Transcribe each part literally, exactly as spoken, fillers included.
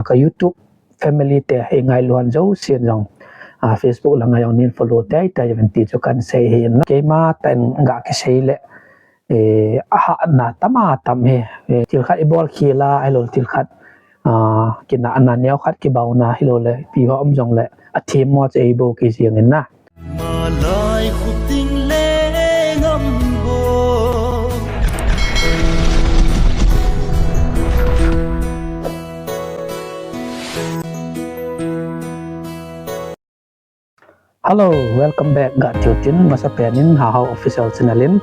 Ka YouTube family te i ngailu hon jousen jong, ah, Facebook langa jong nin follow tei tei uvin ti chu kan sei ahi in. Keima tah in ga kisei le, eh, ahahna tam a tam hi, eh, thil khat i bol khel a, ahilou thil khat, ah, kinahna neo khat kibaona, ahilou le, ipi ho um jong le, a themmo chu ei bol kit jeng in na. Malai khuting le ngam bo. Hello, welcome back. Ga tiu tin, masa pen in, Hahao Official Channel in.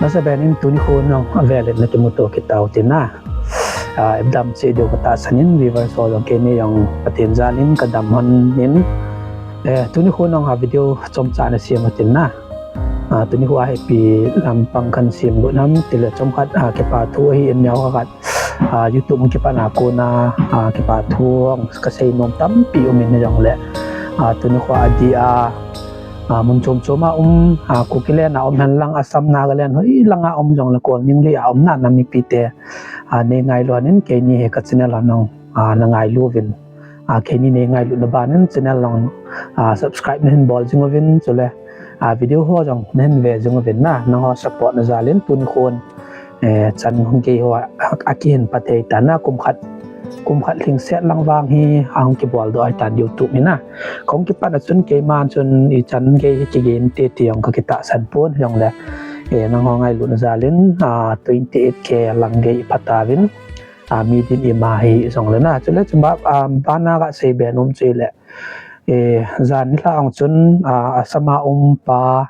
Masa pen in tuni khu nong avel in na kimuto kit tau tin na. Ah, i dam cheh diu ka tahsan in, viewers ho jong keini jong Pathen jal in ka dam hon in. Eh, tuni khu nong a video chomcha na siam tin na. Ah, tuni khu a ipi lampang kan siam got nam ti le chomkhat, ah, kipa thu ahi in neo khat. Ah, YouTube hung kipat na kon a, ah, kipa thu hung ka sei nom tampi um in jong le. Ah, tuni khu a dia, ah, mun chom chom a um, ah, Kuki len a um hen lang Assam Nagaland hoi lang a um jong le Kolning li a um na na mipi te. Ah, nei ngailu hon in keini hi ka channel a nong, ah, na ngailu uvin. Ah, keini nei ngailu na ban in channel nong, ah, subscribe na hin bol jing uvin chule. Ah, video ho jong na hin ve jing uvin na, nangho support na jal in tuni khun, eh, chan hung gei ho a, a kihin pat thei ta na kum khat, kum khat lhingset lang vang hi, ah, hung kibol doh ahi tan YouTube hi na. Ka hung kipat na chun keiman chun i chan gei hi kigei inte ti jong ka kitahsan pon jong le. Eh, nangho ngailu na jal in, ah, twenty eight K lang gei i pha tauvin. Ah, mi din ima hi jong le na. Chule chun ba, ah, bana ga sei be nom chu le. Eh, jan nilhah ong chun, ah, Assam a um pa,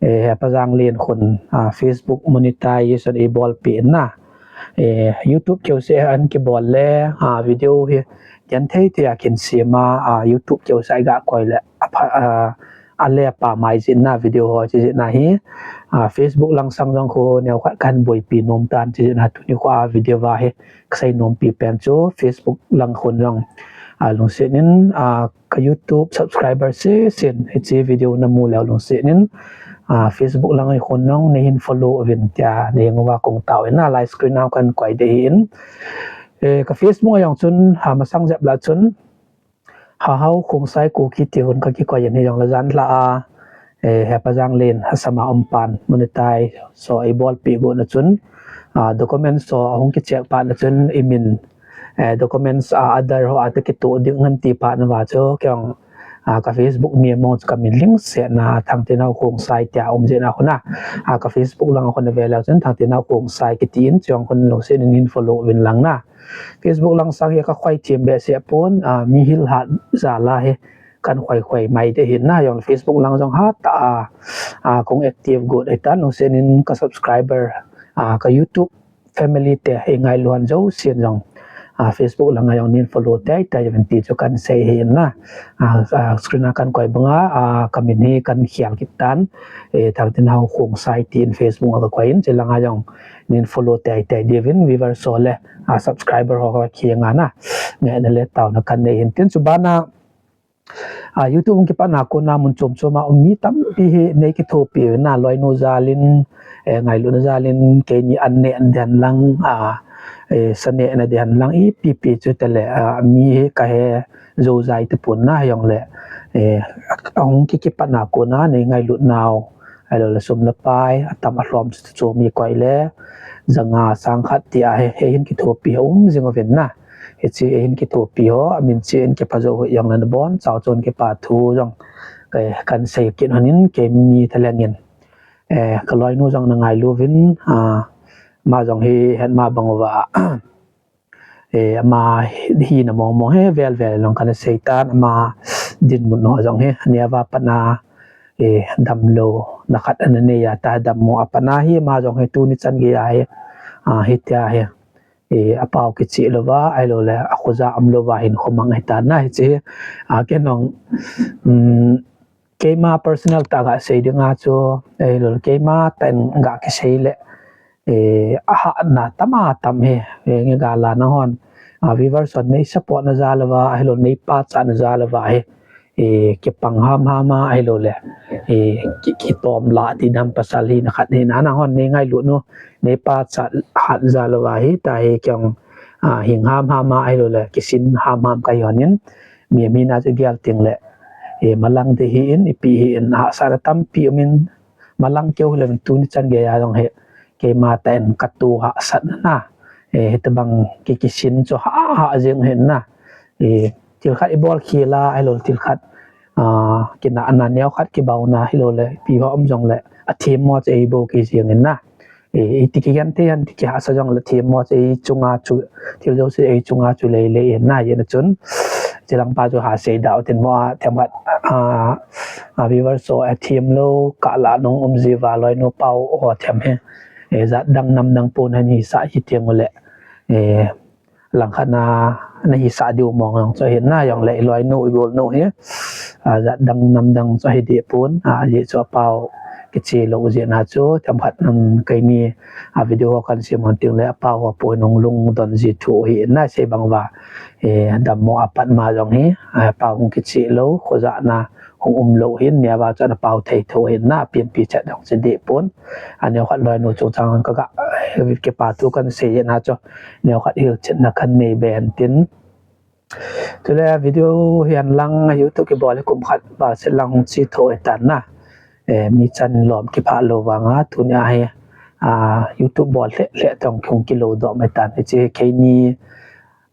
eh, Hepa Janglen khun, ah, Facebook monetization ei bolpeh in na. Eh, YouTube keuseh an kibol le, ah, video hi genthei thei a kin siam a, ah, YouTube keuseh a i ga koi le, a pha, ah, a le pa mai jin na video ho chi jin na hi, ah, Facebook lang sang jong khu neo khat kan boipi nom tan chi jin na tuni khu a video va hi ka sei nompi pen chu Facebook lang khun jong, ah, lungset in, ah, ka YouTube subscriber sesen hiche video na mu leu lungset in, ah, Facebook lang a khun nong nei hin follow uvin tia nei ngu va kong tao in na live screen a kan koi de hi in. Eh, ka Facebook a jong chun, ah, masang jep lah chun, Hahao Khongsai Kuki ti hun ka kikoi in hi jong le jan nilhah a, eh, Hepa Janglen Assam a um pan monetize so ei bolpeh got na chun, ah, document so ahung kicheck pat na chun i min, eh, documents, ah, Aadhaar ho a te kitoh ding ngan ti pat na va chu kei jong, ah, ka Facebook mi mong chu ka min lhingset na Thangtinnao Khongsai tia um jeh na khun a, ah, ka Facebook lang a khun a ve leu chun Thangtinnao Khongsai kiti in chu jong khun lungset in hin follow uvin lang na. Facebook lang sang hi ka khoi thim behseh pon, ah, mi hil hat jal a hi kan khoi khoi mai de hin na jong Facebook lang jong hat tah a, ah, kong active got ahi tan lungset in ka subscriber, ah, ka YouTube family te i ngailu hon jousen jong, ah, Facebook lang a jong nin follow tei tei uvin ti chu kan sei ahi in na. Ah, ah, screen a kan koi bang a, ah, ka min hi kan khel kit tan, eh, Thangtinnao Khongsai ti in Facebook a ka koi in chi lang a jong nin follow tei tei diuvin viewers ho le, ah, subscriber ho ho kiang a na. Ngehna le taona kan nei hin tin chu bana, ah, YouTube hung kipat na kon a mun chom chom a um mi tampi hi nei kithopi uvin na loinu jal in, eh, ngailutna jal in keini an neh den lang, ah, eh, sa nehna den lang ipi pi chu te le, ah, mi hi ka he jou jai te pon na hi jong le, eh, ahung ki kipat na kon a nei ngailut nau. Ahilou le sum le pai, atam alhom chu chu mi koi le, janga sang khat ti a hi, hi hin kithopi um jing uvin na. Hiche hi hin kithopi ho, amin che in kipha jou ho jong le nabon chauh chun kipa thu jong, eh, kan sei kit hon in keini thaleng in. Eh, ka loinu jong na ngailu uvin, ah, ama jong hi het ma bang uva. Eh, ama hina mong mong hi vel vel jong kana sei tan, ama dinmun ho jong hi, ania va pat na, eh, damlouna khat ana nei a ta dammo a pat na hi, ama jong hi tuni chan gei a hi, ah, hitia hi, eh, apao kicheh louva, ahilou le, akhoja um louva hin khomang ahi tan na hiche hi, ah, kei nong, um, keima personal tah a ga sei ding a chu, ahilou le, keima tah in ga kisei le, eh, ahahna tam a tam hi, eh, nge ga la na hon, ah, viewers hon nei support na jal uva, ahilou le, nei pachat na jal uva hi, eh, kipang ham ham a, ahilou le, eh, ki, kitom la ti nam pasal hina khat hi na, na hon nei ngailut u, nei pachat hat jal uva hi, ta hi kei jong, a, hing ham ham a, ahilou le kisin ham ham kahi hon in, mi, mi na chu gel teng le, e, malang ding hi in, ipi hi in, hahsatna tampi um in, malang keu hilou in tuni chan gei a jong hi, keima tah in katoh hahsatna na, e, hitobang ki, kisin chu ha, ha jeng hi na, e, thil khat ibol khel a, ahilou thil khat, a, kinahna neo khat kibaona hilou le, ipi ho um jong le, athemmo chu eibou kei jeng in na. E, iti kigen thei ham ti kihahsa jong le themmo chu eichunga chu, thil jouse eichunga chu lei lei in na, hijeh a chun. Chilang pa chu ha sei da u tin mo a, themkhat, a, a, viewers ho, a, themlou, kah lah nung um jiuva, loinu pau ho them hi. E, jat dang nam dang pon hin hisah hi teng u le. E, langkhat na, na hisah diu mong jong chu ahi na, jong le iloinu, igolnu hi. A, jat dang nam dang chu ahi deh pon, a, hijeh chu apao kiche lou jeh na chu, themkhat, um, keini, a, video ho kan sem hon teng le apao ho poi nung lungdon ji thu hi na sei bang uva, e, dammo apat ma jong hi, a, apao hung kiche lou, khojahna hung um lou hin, nia uva chu ana pao thei tho hin na, pianpi chet jong chu deh pon. A, neo khat loinu chungchang ka ga, e, kipa thu kan sei jeh na chu, neo khat hilchetna kan nei be hen tin. Chule video hi hen lang YouTube kibol hi kum khat val set lang hung che tho ahi tan na. E, mi chan lom kiphah lou vang a, tuni a hi, a, YouTube bol lheh lheh tong hung kilou doh mai tan. Hiche keini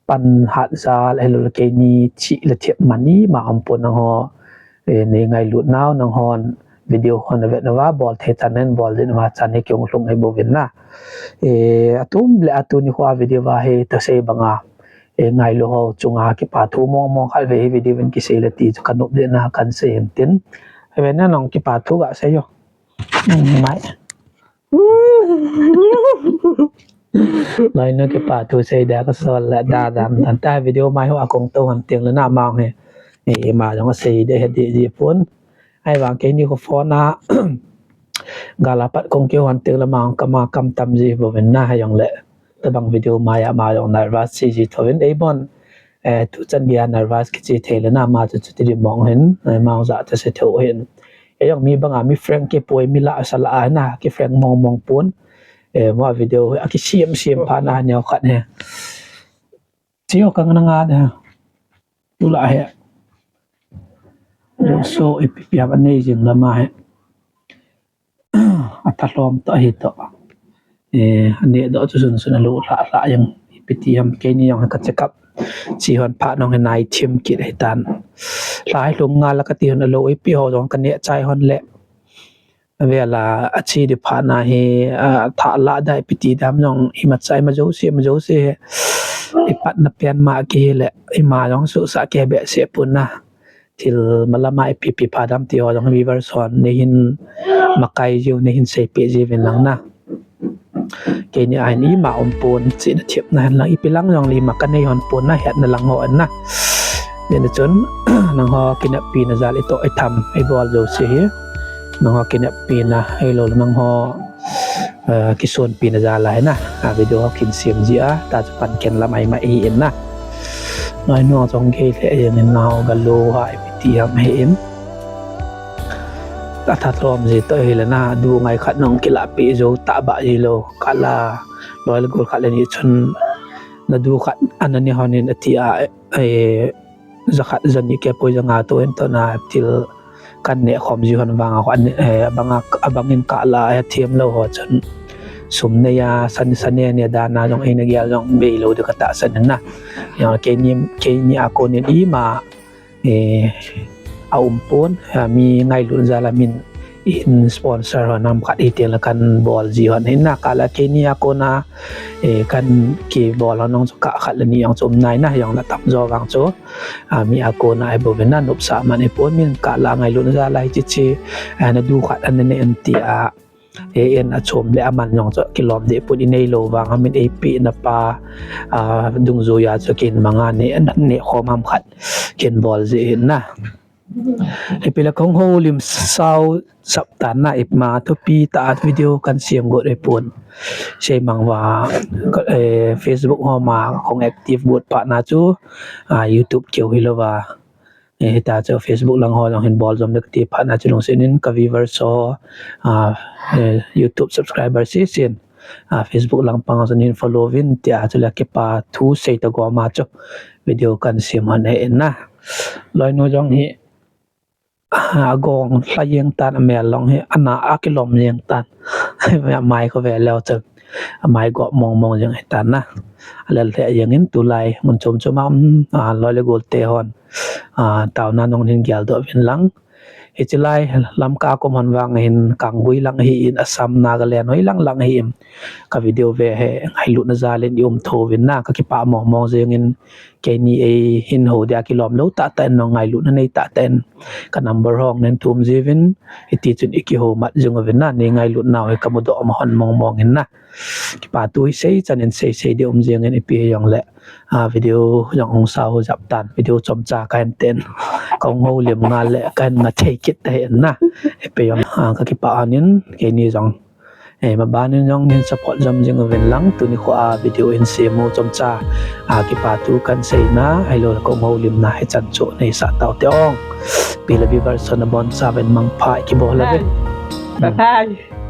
pan hat jal, ahilou le keini chih le thep man ima um pon nangho, e, nei ngailut nau nanghon video hon avet nauva, bol thei chan in bol jin uva chan hi kihung lhung ahi bouvin na. E, atum le atum nikho a video uva hi ta sei bang a, e, ngailu ho chunga kipa thu mong mong khat vei hi video in kisei le ti chu ka nop jeh na kan sei hin tin. Ahi ve na nong kipa thu ga sei o. Hmm, mai. Loinu kipa thu sei dia ka sol le da dam tan ta video mai ho a kong tou hon teng le na mang hi. E, ima jong asei de he di ji pon. Ahivang keini kho phone a gal a pat kong keu hon teng le mang kama kam tam ji bouvin na ha jong le. Tabang video mai a ma jong nervous ji ji tho vin ei bon. E, tu chan gei a nervous kiche thei le na ma chu chuti di mong hin, e, mang ja ta se tho hin. E, jong mi bang a mi frank kipoi mi la sa la a na ki frank mong mong pon. E, ma video a kisem sem pha na neo khat he. Chi ho kang na nga de. Tu la he. So ipi pi a nei jing la ma he. Athalom to ahi to. E, aneh doh chu sun sun alou lha lha jeng ipi ti ham keini jong ka check up. Chi hon pha nong he nai thim kit ahi tan. Lha hi lhung nga la kati hon alou ipi ho jong ka neh chai hon le. Avel a achi di pha na hi, a, tha la da ipi ti dam jong ima chai ma jouse, ma jouse. Ipat na pen ma ki le ima jong su sa ke be se pun na. Thil malam a ipi pi pha dam ti ho jong viewers hon nei hin makai jiu, nei hin seipeh jiuvin lang na. Keini a hin ima um pon, chihna thepna hen lang ipi lang jong le ima ka nei hon pon na, hetna lang ho na. Hijeh chun, nangho kineppi na jal itoh itham, ibol jouse hi. Nangho kineppi na, ahilou le nangho, eh, kisonpi na jal a hi na. A video ho kin sem ji a, ta chu pan ken lam ai ma hi in na. Noi nung jong gei le jeng in nao ga lo ha ipi ti ham hi in. Athalom ji toh hi le na, du ngai khat nong kilah pi jo ta ba ji lou. Kala, loi le gol khat le ni chun, na du khat ana ne hon in ati a, eh, ja khat ja ni kei poi ja nga toh in toh na thil kan neh khom ji hon vang a, eh, abang a, abang in kala, eh, thiem lou ho chun. Sum nei a, san, san nei a, nei dan a jong, eh, na gel jong bei lou di ka tahsan in na. Jong keini, keini a kon in ima, eh, a um pon, ah, mi ngailut jal a min in sponsor ho nam khat hi ti la kan bol ji hon hin na kala keini a kon a, eh, kan kibol hon jong chu kah khat le ni jong chu um nai na jong la tam jo vang chu, ah, mi a kon a ahi bou vin na nopsah man ahi pon min kala ngailut jal a hi chi chi, ah, na du khat ana ne in ti a, eh, in a chom le a man jong chu kilom deh pon i nei lou vang a min eipeh na pa, ah, dungjui a chu kin manga ne, ne khom ham khat kin bol ji hin na. Ipi le kong ho lim sao sap tan na ipma thupi ta video kan siam got ahi pon. Sei mang va, eh, Facebook ho ma kong active got pa na chu, ah, YouTube keu hi lou va. Eh, hita chu Facebook lang ho lang hin bol jom le ka ti pha na chu lungset in ka viewers ho, ah, eh, YouTube subscriber si sin. a, Facebook lang pang chun hin follow uvin, tia chule kipa thu sei ta gom a chu video kan sem hon ahi in na. Loinu jong hi, a, agong lha jeng tan, amel jong hi ana a kilom jeng tan. Amai kho ve leu chun amai gop mong mong jeng ahi tan na. Alel lheh jeng in tulai mun chom chom a um, a, loi le gol te hon, a, taona nong hin geldoh uvin lang. Hiche lai Lamka kom hon vang hin Kanggui lang ahi in, Assam, Nagaland hoi lang lang ahi in. Ka video ve hi ngailutna jal in i um tho uvin na, ka kipah mong mong jeng in, keini eihin hou dia kilom lou tahtah in, nong ngailutna nei tahtah in ka number hong nen thum jiuvin, hiti chun i kihou mat jing uvin na, nei ngailut nau hi ka mudoh ma hon mong mong in na. Kipa thu hi sei chan in sei sei di um jeng in, ipi hijongle, a, video jong hung sao jap tan, video chomcha kahin ten, kahung houlim ngal le kahin nga thei kit ta hi in na. Ipi jong, a, ka kipah hon in, keini jong, e, maban in jong nin support jom jing uvin lang, tuni kho a video hin sem u chomcha, a, kipa thu kan seina ahilou le kahung houlimna hichan chu nei sah tau te ong. Pi le viewers ho nabonchauvin mangpha, kibol uve. Bye bye.